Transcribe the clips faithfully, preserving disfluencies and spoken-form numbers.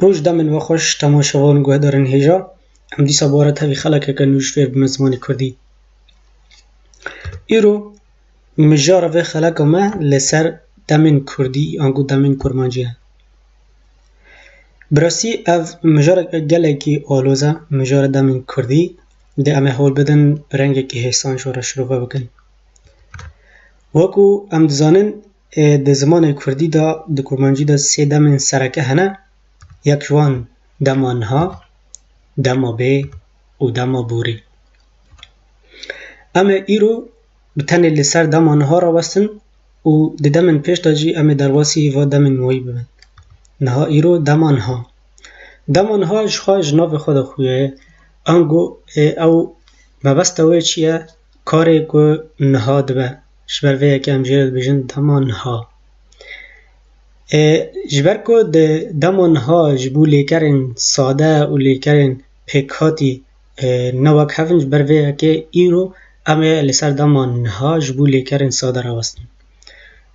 Roj demên we xweş temaşevan guhdarên hêja. Em dîsa bi we re tevî xelekeke nû ji fêr bime zimanê kurdî. Îro mijara vê xeleka me li ser demên kurdî ango demên kurmancî ye. Bi rastî ev mijareke gelekî aloz e, mijara demên kurdî. Dê em ê hol bidin bi rengekî hêsan ji we re şirove bikin. Wekû em dizanin, ê, di zimanê kurdî de, di kurmancî de sê demên sereke hene. Yek ji wan dema niha, dema bê û dema borî. Em ê îro bi tenê li ser dema niha rawestin û di demên pêş de jî em ê derbasî va demên wayî bibin. Niha îro dema niha. Dema niha ji xwe ji navê xwe de xuya ye. Ango, ê, ew mebesta wê çi ye? Karê ku niha dibe. Ji ber vê yekê em jê re dibêjin dema niha. Ê, ji ber ku di dema niha ji bo lêkerên sade û lêkerên pêkhatî, ê, ne wek hev in, ji ber vê yekê îro em ê li ser dema niha ji bo lêkerên sade rawestin.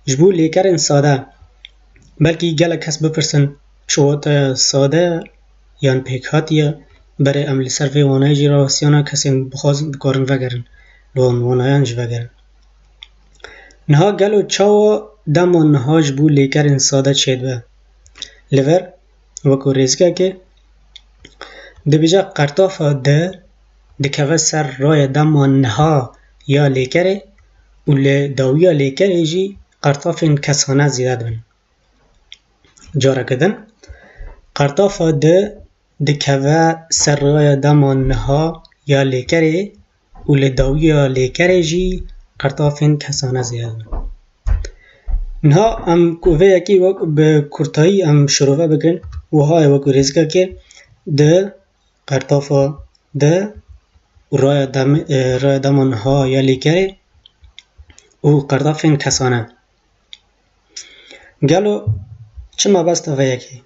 Ji bo lêkerên sade, belkî gelek kes bipirsin, çi wate sade yan pêkhatî ye, berê em li ser vê wanayê jî rawestiyana, kesên bixwazin dikarin vegerin, li wan wanayan jî vegerin. Niha gelo çawa dema niha ji bo lêkerên sade çêdibe? Li vir, wekû rêzikekê dibêje, qertafa di dikeve ser raya dema niha ya lêkerê û li dawiya lêkerê jî qertafên kesane zêde dibin. Careke din, qertafa di dikeve ser raya dema niha ya lêkerê û li dawiya lêkerê jî qertafên kesane zêde dibin. Niha em ku vê yekê wek bi kurtayî em şirove bikin, wiha ye wekû rêzikekê di qertafa di û raya dem-, e, raya dema niha ya lêkerê û qertafên kesane. Gelo çi mebesta vê yekê?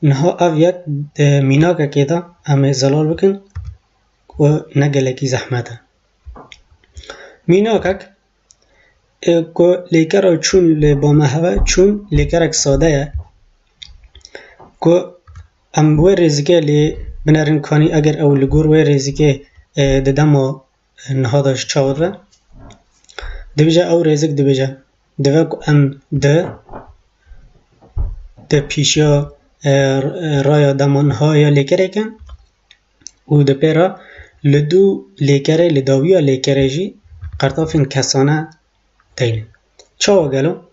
Niha ev yek di mînakekê de em ê zelal bikin ku ne gelekî zehmet e. Mînakek, e, ku lêkera çûn li ba me heve, çûn lêkerek sade ye. Ku em wê rêzikê lê binerin, kanî eger ew li gor wê rêzikê, e, di dema niha de ji çawa dibe. Dibêje, ew rêzik dibêje. Divê ku em di, di pêşiya, e, raya dema niha ya lêkerê kin û di pê re li dû lêkerê, li dawiya lêkerê jî qertafên kesane teynin. Çawa gelo?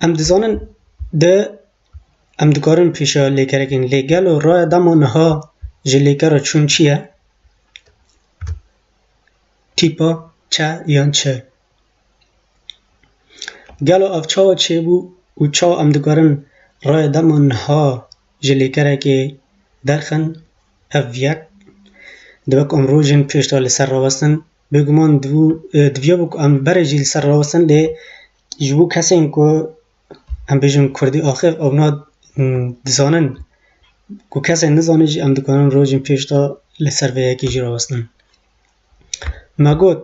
Em dizanin di, em dikarin pêşiya lêkerekên, lê gelo raya dema niha ji lêkera çûn çi ye? Tîpa çe yan çi? Gelo ev çawa çêbû û çawa em dikarin raya dema niha ji lêkerekê derxin? Ev yek, divê ku em rojên pêş de li ser rawestin. Bêguman divû-, e, diviya bû ku em berê jî li ser rawestin, lê ji bo kesên ku em bêjin kurdî axif, ewna, mm, dizanin, ku kesên nizanin jî em dikarin rojên pêş de li ser vê yekê jî rawestin. Me got,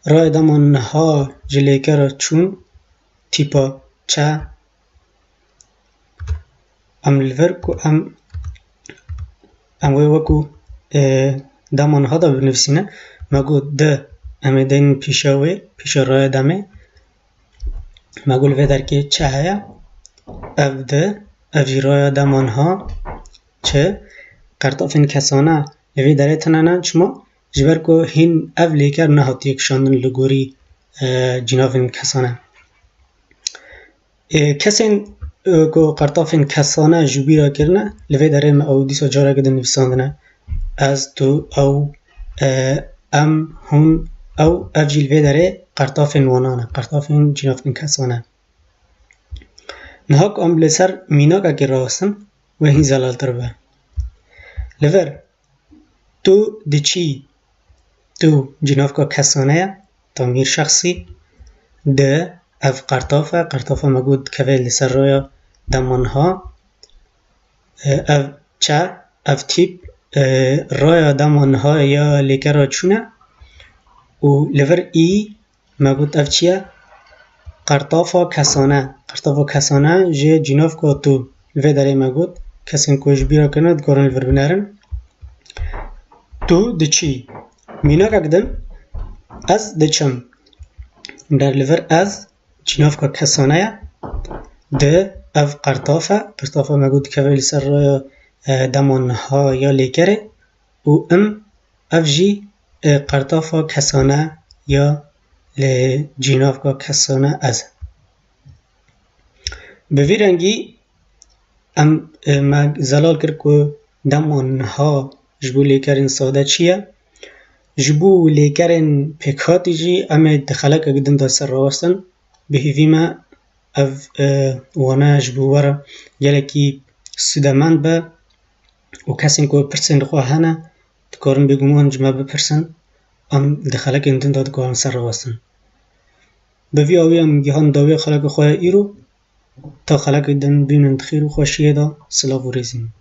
raya dema niha ji lêkera çûn, tîpa çe, em li vir ku em, em wê wekû, e, dema niha de binivîsîne. Me got di, em ê deynin pîşa wê, pîşa raya demê. Me got li vê derkê çi heye? Ev di, ev jî raya dema niha çi? Qertafên kesane li vê derê tune ne. Çima? Ji ber ku hîn ev lêker nehatiye kişandin li gorî, e, cînavên kesane. Ê, kesên, ê, ku qertafên kesane ji bîra kirine, li vê derê me ew dîsa careke din nivîsandine. Ez, tu, ew, e, em, hûn, ew, ev jî li vê derê qertafên wanan e, qertafên cînavên kesane. Niha ku em li ser mînakekê rawestin, wê hîn zelaltir be. Li vir, tu diçî, tu cînavka kesane ye, tamîr şexsî. Di, ev qertaf e, qertafa me got dikeve li ser raya dema niha. E, ev çe, ev tîp, e, raya dema niha ya lêkera çûn e. Û li vir î, me got ev çi ye? Qertafa kesane. Qertafa kesane ji cînavka tu. Li vê derê me got, kesên ku ji bîra kirine dikarin li vir binerin. Tu diçî. Mînakek din, ez diçim. Der li vir ez, cînavka kesane ye. Di, ev qertaf e. Qertafa me got dikeve li ser raya, e, dema niha ya lêkerê. Û im, ev jî, e, qertafa kesane ya li cînavka kesane ez. Bi vî rengî em, e, me zelal kir ku dema niha ji bo lêkerên sade çi ye. Ji bo lêkerên pêkhatî jî em ê di xelekek din de ser rawestin. Bi hêvî me ev, e, wane ji bo we re gelekî sûdemend be û kesên ku pirsên li xwe hene dikarin bêguman ji me bipirsin. Em di xelekên din de dikarin ser rawestin. Bi vî awî em gihan dawiya xeleka xwe ya îro. Ta xelekê din bimînin di xêr û xweşiyê de. Silav û rêzên min.